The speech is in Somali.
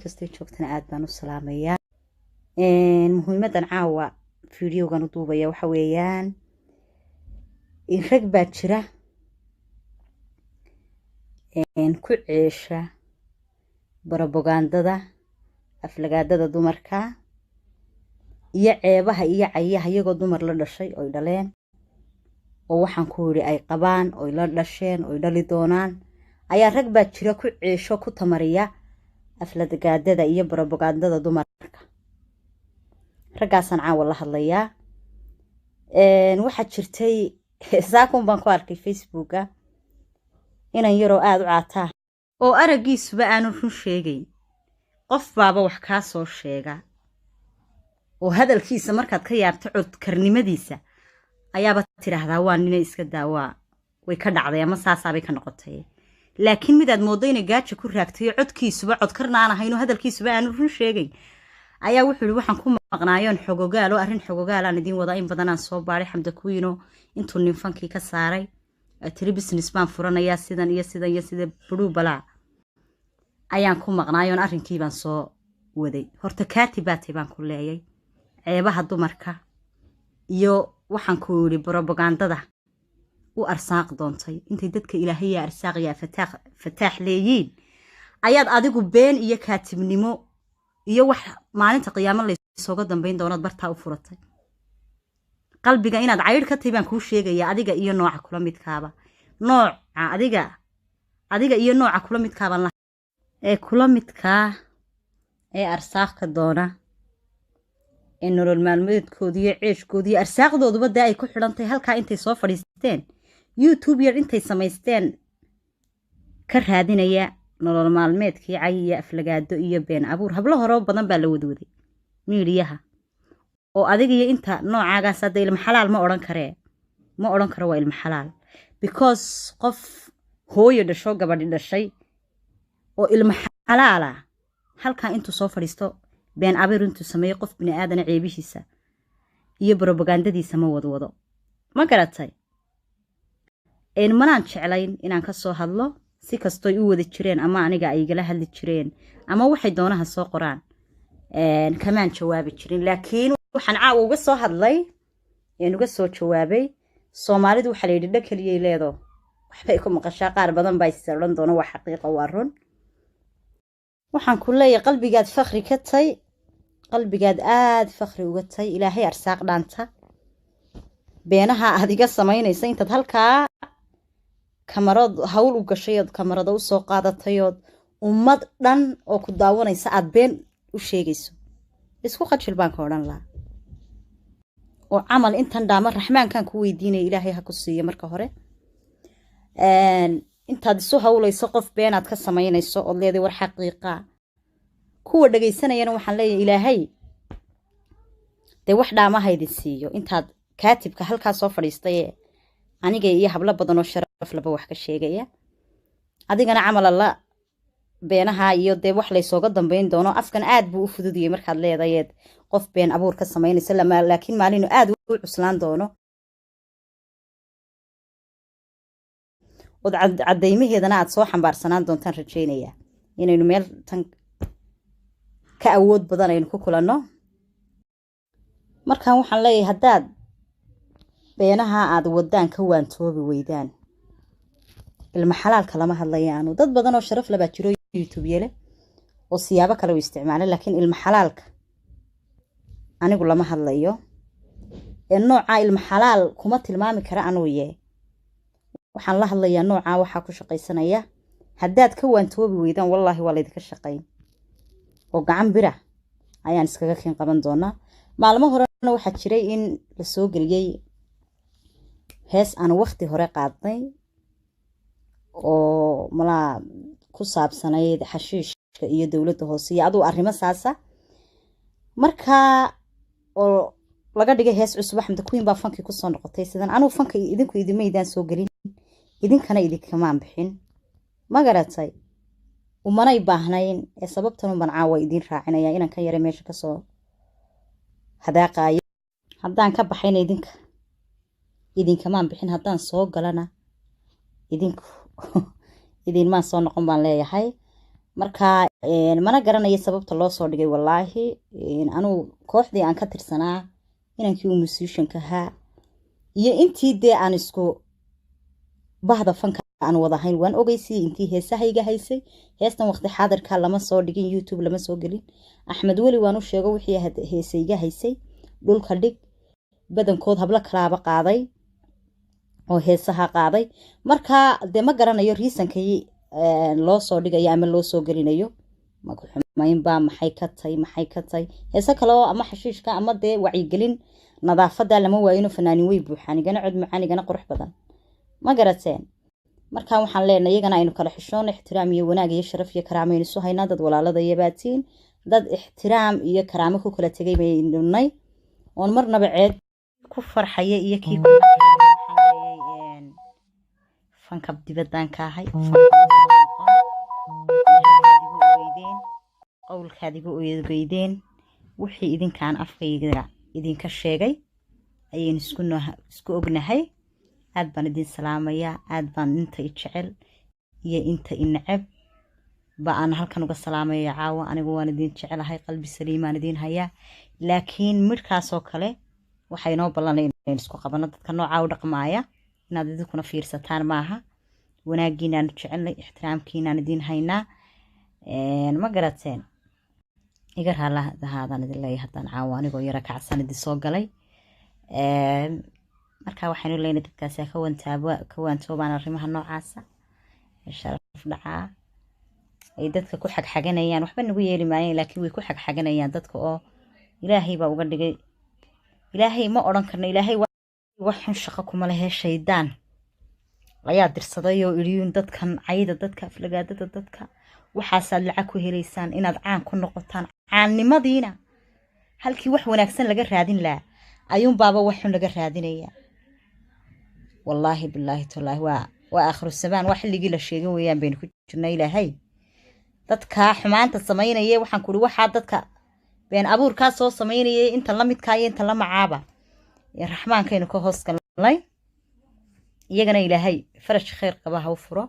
kastay joogtana aad baan u salaamayaa. Muhiimadan caawa videogan u duubaya waxa weeyaan, rag baa jira ku ceesha barobagandada, aflagaadada dumarka iyo ceebaha iyo cayaha, iyagoo dumar la dhashay oy dhaleen, oo waxaan ku yidhi ay qabaan, oy la dhasheen, oy dhali doonaan, ayaa rag baa jira ku ceesho, ku tamariya aflagaadada iyo barobagandada dumarka. Raggaasaan caawa la hadlayaa. Waxaa jirtay, saakun baan ku arkay Facebooka, inan yaroo aada u caataa oo araggiisuba aanu run sheegayn. Qof baaba wax kaa soo sheega oo hadalkiisa markaad ka yaabto codkarnimadiisa ayaaba tidhaahdaa, "Waa nina, iska daawaa, way ka dhacday ama saasaabay ka noqotay." Laakiin midaad mooddo inay gaaja ku raagtayo, codkiisuba codkarna aan ahayn oo hadalkiisuba aanu run sheegayn, ayaa wuxuu yihi, "Waxaan ku maqnaayoon xogogaal oo arrin xogogaalaan idiin wadaa, in badanaan soo baaray Xamda Kuwiino intuu nin fankii ka saaray, tiri business baan furanayaa, sidan iyo sidan iyo sida budhuu balaa ayaan ku maqnaayoon arrinkiibaan soo waday." Horta kaati baatay baan ku leeyay, ceebaha dumarka iyo waxaan ku yidhi brobagandada u arsaaq doontay. Intay dadka Ilaahayaa arsaaqyaa fataax fataax leeyiin, ayaad adigu been iyo kaatibnimo iyo wax maalinta qiyaamo laysooga dambayn doonaad bartaa u furatay. Qalbiga inaad caydh ka tahay baan kuu sheegaya, adiga iyo nooca kula midkaaba, nooca adiga iyo nooca kula midkaabaan ee kula midkaa ee arsaaqka doona, ee nolol maalmeedkooda iyo ceeshkooda iyo arsaaqdooduba dee ay ku xidhantahay halkaa intay soo fadhiisteen, YouTube yar intay samaysteen, ka raadinaya nolol maalmeedkii cay iyo aflagaado iyo been abuur. Hablo horeo badan baa la wadwaday miidiyaha oo adiga iyo inta noocaagaas hadda ilma xalaal ma odhan karee, ma odhan karo waa ilma xalaal, because qof hooyo dhasho, gabadhi dhashay oo ilma xalaala halkaa intuu soo fadhiisto been abuur intuu sameeyo qof bini aadana ceebihiisa iyo brobagandadiisa ma wadwado. Ma garatay? Manaan jeclayn inaan ka soo hadlo. Si kastoy u wada jireen ama aniga ay igala hadli jireen ama waxay doonaha soo qoraan, kamaan jawaabi jirin. Laakiin waxaan caawa uga soo hadlay een uga soo jawaabay, Soomaalidu waxaa la yidhi dha keliyay leedo waxbay ku maqashaa. Qaar badan baa is odhan doona, "Waa xaqiiqa, waa run." Waxaan ku leeyahay, qalbigaad fakri ka tay, qalbigaad aada fakri uga tay. Ilaahay arsaaq dhaanta beenaha aad iga samaynaysa, intaad halkaa kamarad hawl u gashay ood kamarada usoo qaadatayood ummad dhan oo ku daawanaysa aada been u sheegayso, isku qajil baan ka odhan lahaa. Oo camal intan dhaama Raxmaankan ku weydiinaya Ilaahay ha ku siiyo. Marka hore intaad isu hawlayso qof beenaad ka samaynayso ood leeday war xaqiiqa, kuwa dhagaysanayana waxaan leeyahay, Ilaahay dee wax dhaamaha idin siiyo. Intaad kaatibka halkaa soo fadhiistay aniga iyo hablo badan oo sharaf laba wax ka sheegaya, adigana camal alla beenaha iyo dee wax laysooga dambayn doono. Afkan aad buu u fududiyey markaad leedayeed qof been abuur ka samaynaysa, laakiin maalinu aad u cuslaan doono ood caddaymaheedana aad soo xambaarsanaan doontaan rajaynaya inaynu meel tan ka awood badan aynu ku kulanno. Markan waxaan leeyahay, haddaad beenaha aad wadaan ka waantoobi weydaan, ilma xalaalka lama hadlayaanu. Dad badan oo sharaf labaa jiro YouTube yele oo siyaabo kale u isticmaala, laakiin ilma xalaalka anigu lama hadlayo. Ee noocaa ilma xalaal kuma tilmaami kara anuu yee. Waxaan la hadlayaa noocaa waxaa ku shaqaysanaya. Haddaad ka waantoobi weydaan, wallaahi waa laydinka shaqayn oo gacan bira ayaan iskaga keen qaban doonaa. Maalmo horena waxaa jiray in la soo geliyey hees aan waqti hore qaadnay oo malaa ku saabsanayd xashiishka iyo dowladda hoose iyo aduu arrimo saasa, markaa oo laga dhigay hees cusub. Axmed Queen baa fankii kusoo noqotay sidan. Anugu fanka idinku idimaydaan soo gelin, idinkana idinkamaan bixin. Ma garatay? Umanay baahnayn ee sababtan unbaan caawa idiin raacinaya inaan ka yara meesha kasoo hadaaqaayo. Haddaan ka baxayna idinka idinkamaan bixin, haddaan soo galana idinku idinmaan soo noqon baan leeyahay. Marka mana garanayo sababta loo soo dhigay. Wallaahi, anugu kooxdii aan ka tirsanaa, inankii uu musicianka ahaa iyo intii dee aan isku bahda fanka aan wadahayn waan ogeysiyey. Intii heesahayga haysay heestan waqti xaadirka lama soo dhigin, YouTube lama soo gelin. Axmed Weli waan u sheego wixii heesayga haysay dhulka dhig. Badankood hablo kalaaba qaaday oo heesaha qaaday. Marka dee ma garanayo reasonkii loo soo dhigayo ama loo soo gelinayo. Makuxumaynbaa? Maxay ka tay? Maxay ka tay? Heese kale oo ama xashiishka ama dee wacyigelin nadaafada lama waayino. Fanaanin way buuxaan, igana cod macaan, igana qurux badan, ma garateen? Marka waxaan leenahay iyagana aynu kala xishoon. Ixtiraam iyo wanaag iyo sharaf iyo karaamaynu isu haynaa. Dad walaalada baatiin, dad ixtiraam iyo karaamo ku kala tegay baynunay oon marnaba ceed ku farxaya iyo kii ku fanka dibadaan ka ahay. Ogeydeen qowlkaad igu ogeydeen, wixii idinkaan afkayga idinka sheegay ayaynu isku ognahay. Aad baan idin salaamayaa. Aad baan inta i jecel iyo inta i neceb ba aan halkan uga salaamaya caawa. Anigu waan idin jecelahay, qalbi saliimaan idin hayaa, laakiin midhkaasoo kale waxaa inoo ballanay inaynu isku qabano dadka noocaa u dhaqmaaya. Inaad idinkuna fiirsataan maaha. Wanaaggiinaanu jecelnay, ixtiraamkiinaan idin haynaa, ma garateen? Iga raalahaadaan idin leeyahay haddaan caawa anigoo yara kacsan idin soo galay. Marka waxaynu leynay dadkaasi ha ka waantoobaan arrimaha noocaasa sharaf dhacaa ay dadka ku xagxaganayaan. Waxba nagu yeeli maayeen, laakiin way ku xagxaganayaan dadka oo Ilaahay baa uga dhigay. Ilaahay ma odhan karno, Ilaahay wax xun shaqo kuma lehe. Shaydaan ayaa dirsaday oo idhiyuun dadkan cayda, dadka aflagaadada, dadka waxaasaad lacag ku helaysaan inaad caan ku noqotaan. Caannimadiina halkii wax wanaagsan laga raadin lahaa ayuunbaaba wax xun laga raadinaya. Wallaahi, bilaahi, tallaahi, waa aakhiru zamaan, waa xilligii la sheegin weeyaan baynu ku jirnaa. Ilaahay dadkaa xumaanta samaynaya, waxaan kuhi, waxaa dadka been abuurkaa soo samaynayay, inta la midkaa iyo inta la macaaba, Raxmaankaynu ka hoos galnay. Iyagana Ilaahay faraj khayr qaba ha u furo.